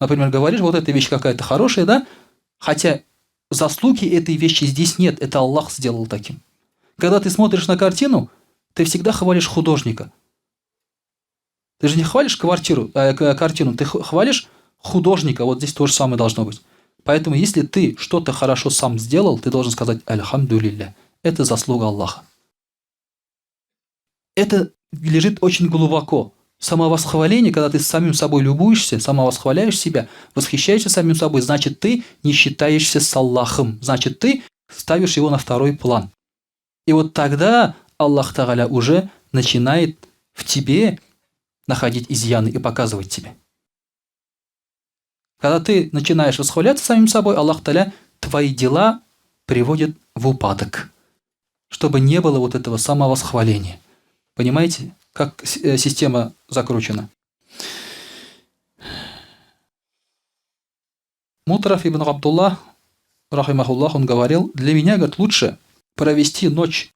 Например, говоришь, вот эта вещь какая-то хорошая, да? Хотя заслуги этой вещи здесь нет, это Аллах сделал таким. Когда ты смотришь на картину, ты всегда хвалишь художника. Ты же не хвалишь картину, ты хвалишь художника. Вот здесь то же самое должно быть. Поэтому, если ты что-то хорошо сам сделал, ты должен сказать «Альхамдулилля». Это заслуга Аллаха. Это лежит очень глубоко. Самовосхваление, когда ты с самим собой любуешься, самовосхваляешь себя, восхищаешься самим собой, значит, ты не считаешься с Аллахом. Значит, ты ставишь его на второй план. И вот тогда Аллах Тагаля уже начинает в тебе находить изъяны и показывать тебе. Когда ты начинаешь восхваляться самим собой, Аллах Таля твои дела приводит в упадок, чтобы не было вот этого самовосхваления. Понимаете, как система закручена? Мутараф ибн Абдуллах, рахимахуллах, он говорил, для меня, говорит, лучше провести ночь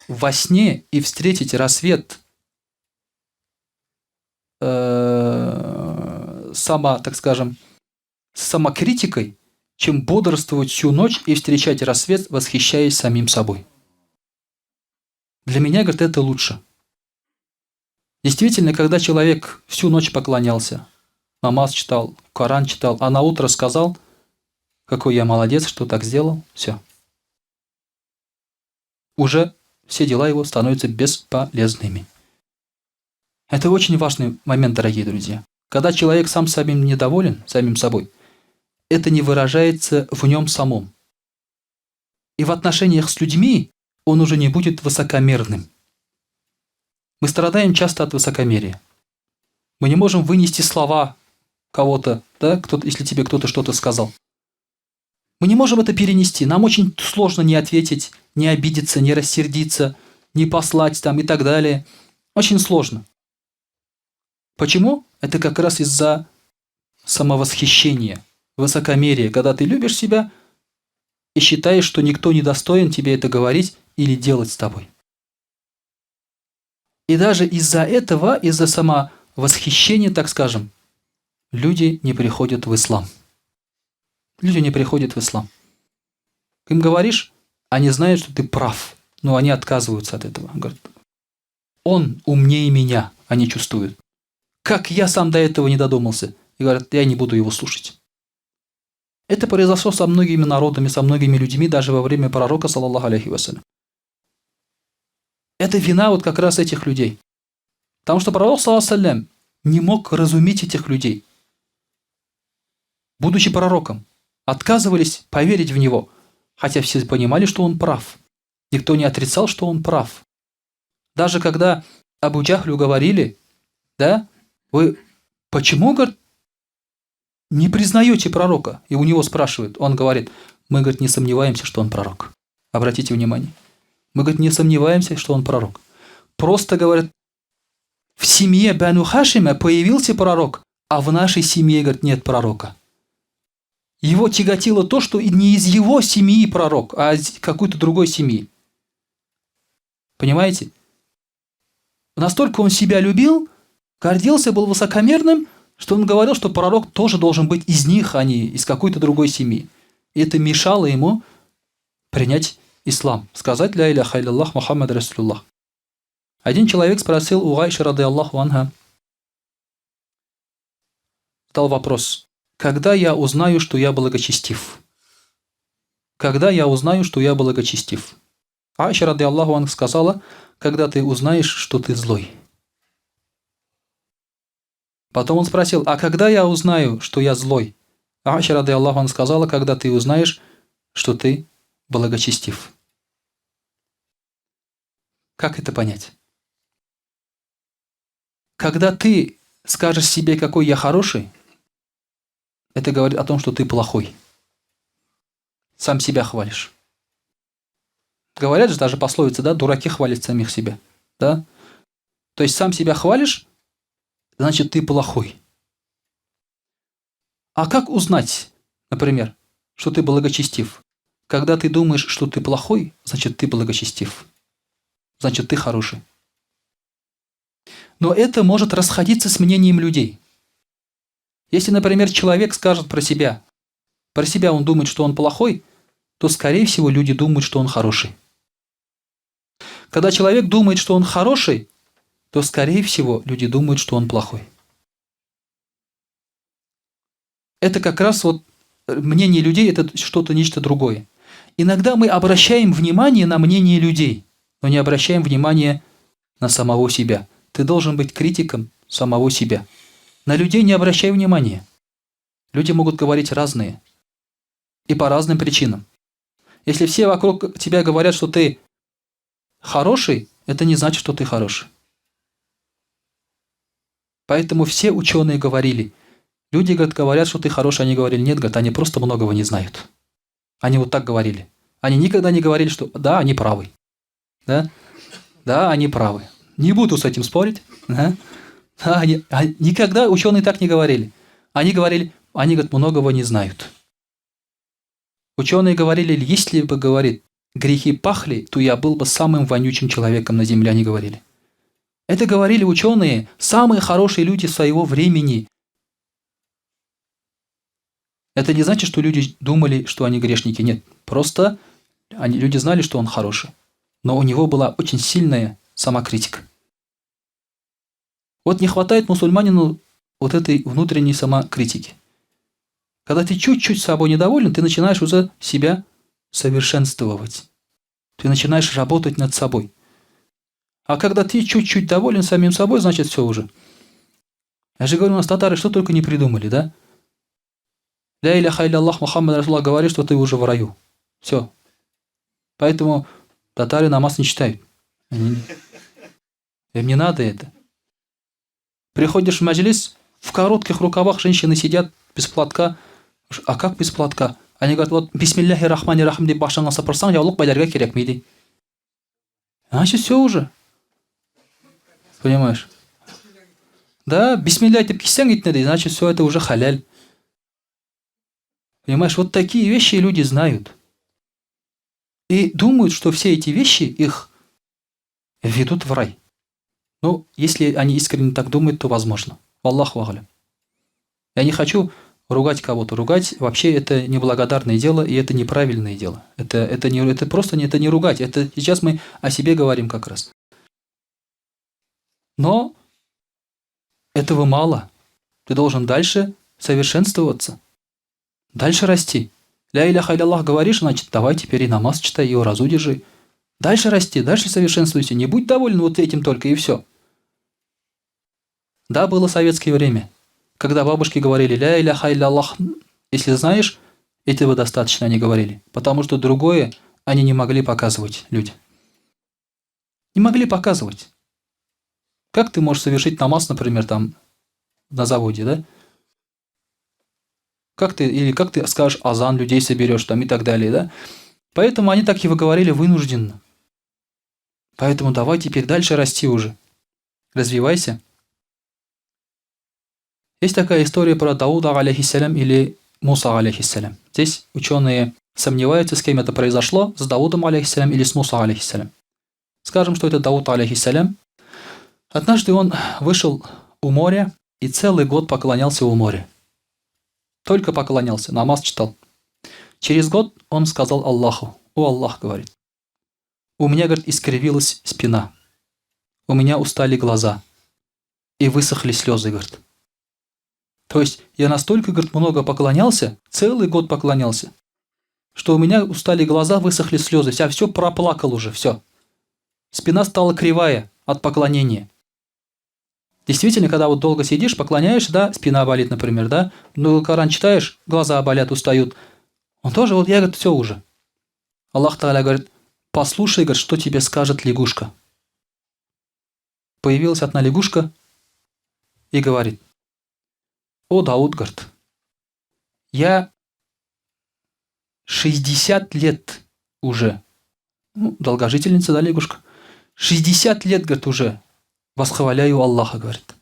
во сне и встретить рассвет так скажем, самокритикой, чем бодрствовать всю ночь и встречать рассвет, восхищаясь самим собой. Для меня, говорит, это лучше. Действительно, когда человек всю ночь поклонялся, намаз читал, Коран читал, а на утро сказал, какой я молодец, что так сделал, все. Уже все дела его становятся бесполезными. Это очень важный момент, дорогие друзья. Когда человек сам самим недоволен, самим собой, это не выражается в нем самом. И в отношениях с людьми он уже не будет высокомерным. Мы страдаем часто от высокомерия. Мы не можем вынести слова кого-то, да, кто если тебе кто-то что-то сказал. Мы не можем это перенести. Нам очень сложно не ответить, не обидеться, не рассердиться, не послать там и так далее. Очень сложно. Почему? Это как раз из-за самовосхищения, высокомерия, когда ты любишь себя и считаешь, что никто не достоин тебе это говорить или делать с тобой. И даже из-за этого, из-за самовосхищения, так скажем, люди не приходят в ислам. Люди не приходят в ислам. Им говоришь, они знают, что ты прав, но они отказываются от этого. Говорят, он умнее меня, они чувствуют. Как я сам до этого не додумался? И говорят, я не буду его слушать. Это произошло со многими народами, со многими людьми, даже во время пророка, صلى الله عليه وسلم. Это вина вот как раз этих людей. Потому что пророк, صلى الله عليه وسلم, не мог разуметь этих людей. Будучи пророком, отказывались поверить в него, хотя все понимали, что он прав. Никто не отрицал, что он прав. Даже когда Абу Джахлю говорили, да, вы почему, говорит, не признаете пророка? И у него спрашивают, он говорит, мы, говорит, не сомневаемся, что он пророк. Обратите внимание. Мы, говорит, не сомневаемся, что он пророк. Просто, говорит, в семье Бану Хашима появился пророк, а в нашей семье, говорит, нет пророка. Его тяготило то, что не из его семьи пророк, а из какой-то другой семьи. Понимаете? Настолько он себя любил, гордился, был высокомерным, что он говорил, что пророк тоже должен быть из них, а не из какой-то другой семьи. И это мешало ему принять ислам, сказать «لا إله إلا الله محمد رسول الله». Один человек спросил у Айши, رضي الله عنها, задал вопрос, когда я узнаю, что я благочестив? Когда я узнаю, что я благочестив? Айша, رضي الله عنها, сказала, когда ты узнаешь, что ты злой. Потом он спросил, а когда я узнаю, что я злой? Айша, رضي الله عنها, сказала, когда ты узнаешь, что ты благочестив. Как это понять? Когда ты скажешь себе, какой я хороший, это говорит о том, что ты плохой. Сам себя хвалишь. Говорят же даже пословица, да, дураки хвалят самих себя. Да? То есть сам себя хвалишь, значит ты плохой. А как узнать, например, что ты благочестив? Когда ты думаешь, что ты плохой, значит ты благочестив. Значит ты хороший. Но это может расходиться с мнением людей. Если, например, человек скажет про себя он думает, что он плохой, то, скорее всего, люди думают, что он хороший. Когда человек думает, что он хороший, то, скорее всего, люди думают, что он плохой. Это как раз вот мнение людей, это что-то, нечто другое. Иногда мы обращаем внимание на мнение людей, но не обращаем внимания на самого себя. Ты должен быть критиком самого себя. На людей не обращай внимания. Люди могут говорить разные. И по разным причинам. Если все вокруг тебя говорят, что ты хороший, это не значит, что ты хороший. Поэтому все ученые говорили, люди, говорят, говорят, что ты хороший, они говорили, нет, говорят, они просто многого не знают. Они вот так говорили. Они никогда не говорили, что да, они правы. Да? Да, они правы. Не буду с этим спорить. Да? Никогда ученые так не говорили. Они говорили, они, говорят, многого не знают. Ученые говорили, если бы, говорит, грехи пахли, то я был бы самым вонючим человеком на земле, они говорили. Это говорили ученые, самые хорошие люди своего времени. Это не значит, что люди думали, что они грешники. Нет, просто люди знали, что он хороший. Но у него была очень сильная самокритика. Вот не хватает мусульманину вот этой внутренней самокритики. Когда ты чуть-чуть собой недоволен, ты начинаешь уже себя совершенствовать. Ты начинаешь работать над собой. А когда ты чуть-чуть доволен самим собой, значит все уже. Я же говорю, у нас татары что только не придумали, да? Ля иляха илля Мухаммад Расуллах говорит, что ты уже в раю. Все. Поэтому татары намаз не читают. Им не надо это. Приходишь в маджлис, в коротких рукавах женщины сидят без платка. А как без платка? Они говорят, вот бисмилляхи рахмани рахим дип башыңа сыпырсаң, яулык бәйләргә кирәкми ди. Значит, все уже. Понимаешь? Да, бисмилля дип кисәң итне ди, значит, все это уже халяль. Понимаешь, вот такие вещи люди знают. И думают, что все эти вещи их ведут в рай. Ну, если они искренне так думают, то возможно. Аллаху а'лям. Я не хочу ругать кого-то. Ругать вообще это неблагодарное дело и это неправильное дело. Это, не, это просто не, это не ругать. Это сейчас мы о себе говорим как раз. Но этого мало. Ты должен дальше совершенствоваться. Дальше расти. Ля иляха илlalлах говоришь, значит, давай теперь и намаз читай, и уразу держи. Дальше расти, дальше совершенствуйся. Не будь доволен вот этим только и все. Да, было советское время, когда бабушки говорили «Ля иляха илlalлах», если знаешь, этого достаточно, они говорили. Потому что другое они не могли показывать люди. Не могли показывать. Как ты можешь совершить намаз, например, там на заводе, да? Как ты, или как ты скажешь азан, людей соберешь там и так далее, да? Поэтому они так и выговорили вынужденно. Поэтому давай теперь дальше расти уже. Развивайся. Есть такая история про Дауда, алейхиссалям, или Муса, алейхиссалям. Здесь ученые сомневаются, с кем это произошло, с Даудом, алейхиссалям, или с Муса, алейхиссалям. Скажем, что это Дауд, алейхиссалям. Однажды он вышел у моря и целый год поклонялся у моря. Только поклонялся, намаз читал. Через год он сказал Аллаху, «О Аллах, — говорит, — у меня, говорит, искривилась спина, у меня устали глаза и высохли слезы, говорит. То есть я настолько, говорит, много поклонялся, целый год поклонялся, что у меня устали глаза, высохли слезы, я все проплакал уже, все. Спина стала кривая от поклонения. Действительно, когда вот долго сидишь, поклоняешься, да, спина болит, например, да, ну, Коран читаешь, глаза болят, устают. Он тоже, вот я, говорит, все уже. Аллах Тааля говорит, послушай, говорит, что тебе скажет лягушка. Появилась одна лягушка и говорит, о, Дауд, говорит, я 60 лет уже, ну, долгожительница, да, лягушка, 60 лет, говорит, уже восхваляю Аллаха, говорит.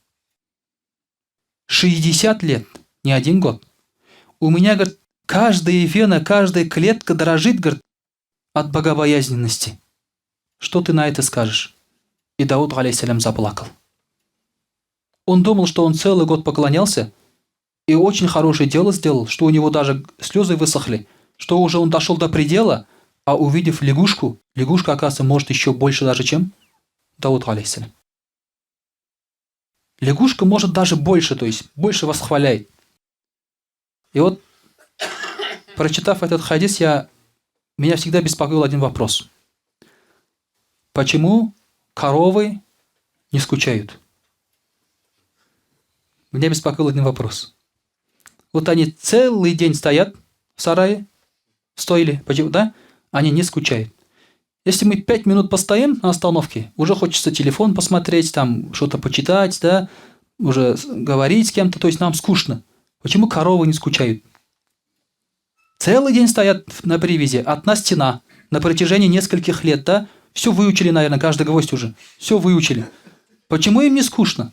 60 лет, не один год. У меня, говорит, каждая вена, каждая клетка дрожит, говорит, от богобоязненности. Что ты на это скажешь? И Дауд, алейхиссалям, заплакал. Он думал, что он целый год поклонялся и очень хорошее дело сделал, что у него даже слезы высохли, что уже он дошел до предела, а увидев лягушку, лягушка, оказывается, может еще больше даже, чем Дауд, алейхиссалям. Лягушка может даже больше, то есть больше восхваляет. И вот, прочитав этот хадис, меня всегда беспокоил один вопрос. Почему коровы не скучают? Меня беспокоил один вопрос. Вот они целый день стоят в сарае, стоили, почему, да? Они не скучают. Если мы 5 минут постоим на остановке, уже хочется телефон посмотреть, там что-то почитать, да, уже говорить с кем-то, то есть нам скучно. Почему коровы не скучают? Целый день стоят на привязи, одна стена, на протяжении нескольких лет, да? Все выучили, наверное, каждый гвоздь уже. Все выучили. Почему им не скучно?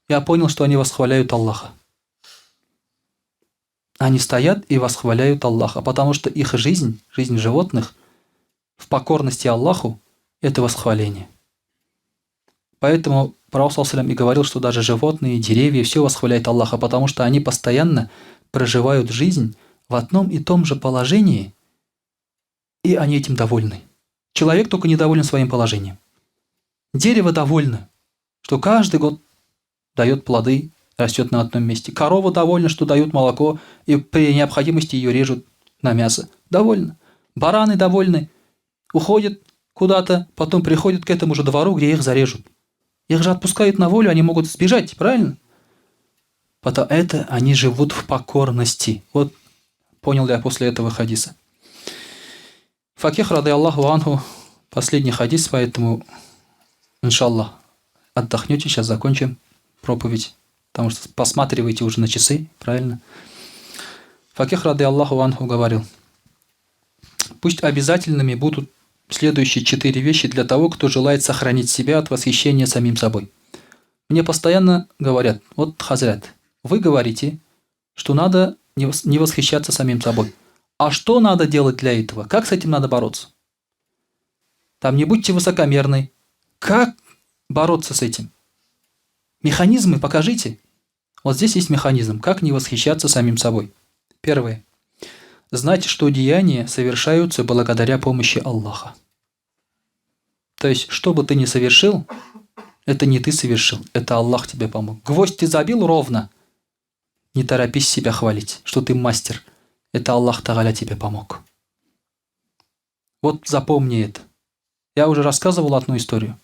Я понял, что они восхваляют Аллаха. Они стоят и восхваляют Аллаха, потому что их жизнь, жизнь животных, в покорности Аллаху – это восхваление. Поэтому Пророк и говорил, что даже животные, деревья, все восхваляют Аллаха, потому что они постоянно проживают жизнь в одном и том же положении, и они этим довольны. Человек только недоволен своим положением. Дерево довольно, что каждый год дает плоды, растет на одном месте. Корова довольна, что дают молоко, и при необходимости ее режут на мясо. Довольна. Бараны довольны. Уходят, куда-то, потом приходят к этому же двору, где их зарежут. Их же отпускают на волю, они могут сбежать, правильно? Потому это они живут в покорности. Вот понял я после этого хадиса. Факих, рады Аллаху анху, последний хадис, поэтому, иншаллах, отдохнете, сейчас закончим проповедь, потому что посматриваете уже на часы, правильно? Факих, рады Аллаху анху, говорил, пусть обязательными будут следующие четыре вещи для того, кто желает сохранить себя от восхищения самим собой. Мне постоянно говорят, вот, Хазрят, вы говорите, что надо не восхищаться самим собой. А что надо делать для этого? Как с этим надо бороться? Там не будьте высокомерны. Как бороться с этим? Механизмы покажите. Вот здесь есть механизм, как не восхищаться самим собой. Первое. Знать, что деяния совершаются благодаря помощи Аллаха. То есть, что бы ты ни совершил, это не ты совершил, это Аллах тебе помог. Гвоздь ты забил ровно, не торопись себя хвалить, что ты мастер. Это Аллах Тагаля тебе помог. Вот запомни это. Я уже рассказывал одну историю.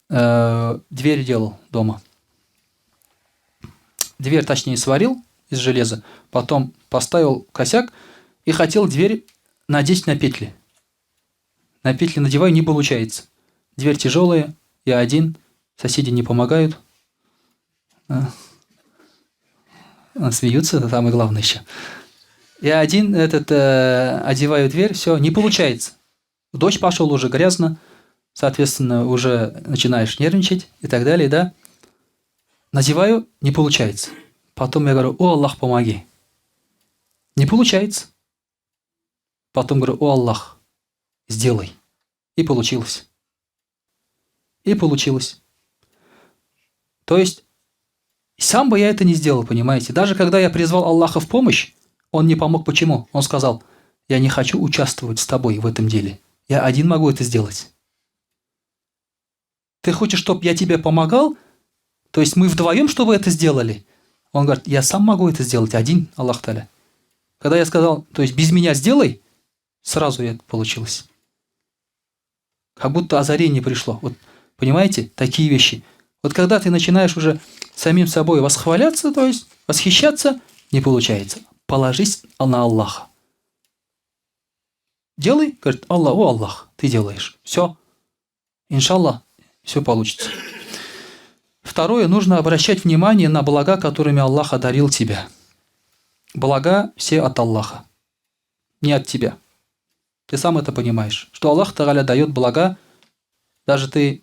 Дверь делал дома. Дверь, точнее, сварил из железа, потом поставил косяк и хотел дверь надеть на петли. На петли надеваю, не получается. Дверь тяжелая, я один, соседи не помогают. Смеются, это самое главное еще. Я один этот, одеваю дверь, все, не получается. Дождь пошел уже грязно, соответственно, уже начинаешь нервничать и так далее, да. Надеваю, не получается. Потом я говорю, о Аллах, помоги. Не получается. Потом говорю, о Аллах, сделай. И получилось. И получилось. То есть, сам бы я это не сделал, понимаете? Даже когда я призвал Аллаха в помощь, он не помог. Почему? Он сказал, я не хочу участвовать с тобой в этом деле. Я один могу это сделать. Ты хочешь, чтобы я тебе помогал? То есть мы вдвоем, чтобы это сделали? Он говорит, я сам могу это сделать, один, Аллах Таля. Когда я сказал, то есть без меня сделай, сразу это получилось. Как будто озарение пришло. Вот, понимаете, такие вещи. Вот когда ты начинаешь уже самим собой восхваляться, то есть восхищаться, не получается. Положись на Аллаха. Делай, говорит, Аллах, о Аллах, ты делаешь. Все. Иншаллах, все получится. Второе, нужно обращать внимание на блага, которыми Аллах одарил тебя. Блага все от Аллаха, не от тебя. Ты сам это понимаешь, что Аллах Тагаля дает блага, даже ты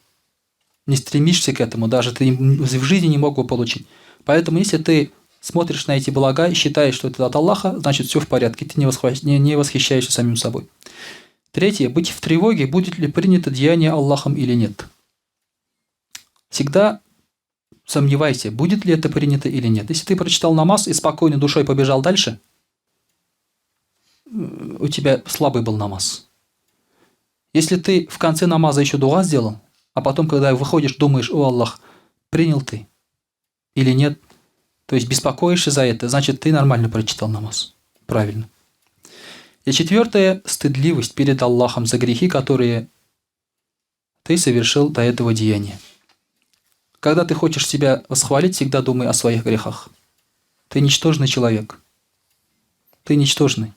не стремишься к этому, даже ты в жизни не мог его получить. Поэтому если ты смотришь на эти блага и считаешь, что это от Аллаха, значит все в порядке, ты не восхищаешься самим собой. Третье, быть в тревоге, будет ли принято деяние Аллахом или нет. Всегда сомневайся, будет ли это принято или нет. Если ты прочитал намаз и спокойно душой побежал дальше, у тебя слабый был намаз. Если ты в конце намаза еще дуа сделал, а потом, когда выходишь, думаешь, о Аллах, принял ты или нет, то есть беспокоишься за это, значит, ты нормально прочитал намаз. Правильно. И четвертое, стыдливость перед Аллахом за грехи, которые ты совершил до этого деяния. Когда ты хочешь себя восхвалить, всегда думай о своих грехах. Ты ничтожный человек. Ты ничтожный.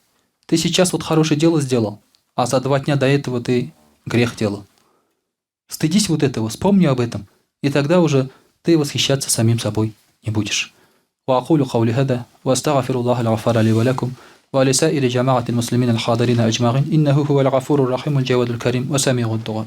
Ты сейчас вот хорошее дело сделал, а за 2 дня до этого ты грех делал. Стыдись вот этого, вспомни об этом, и тогда уже ты восхищаться самим собой не будешь. وأقول قولي هذا وأستغفر الله الغفار لي ولكم ولسائر جماعة المسلمين الحاضرين أجمعين إنه هو الغفور الرحيم الجواد الكريم وسميع الدعاء.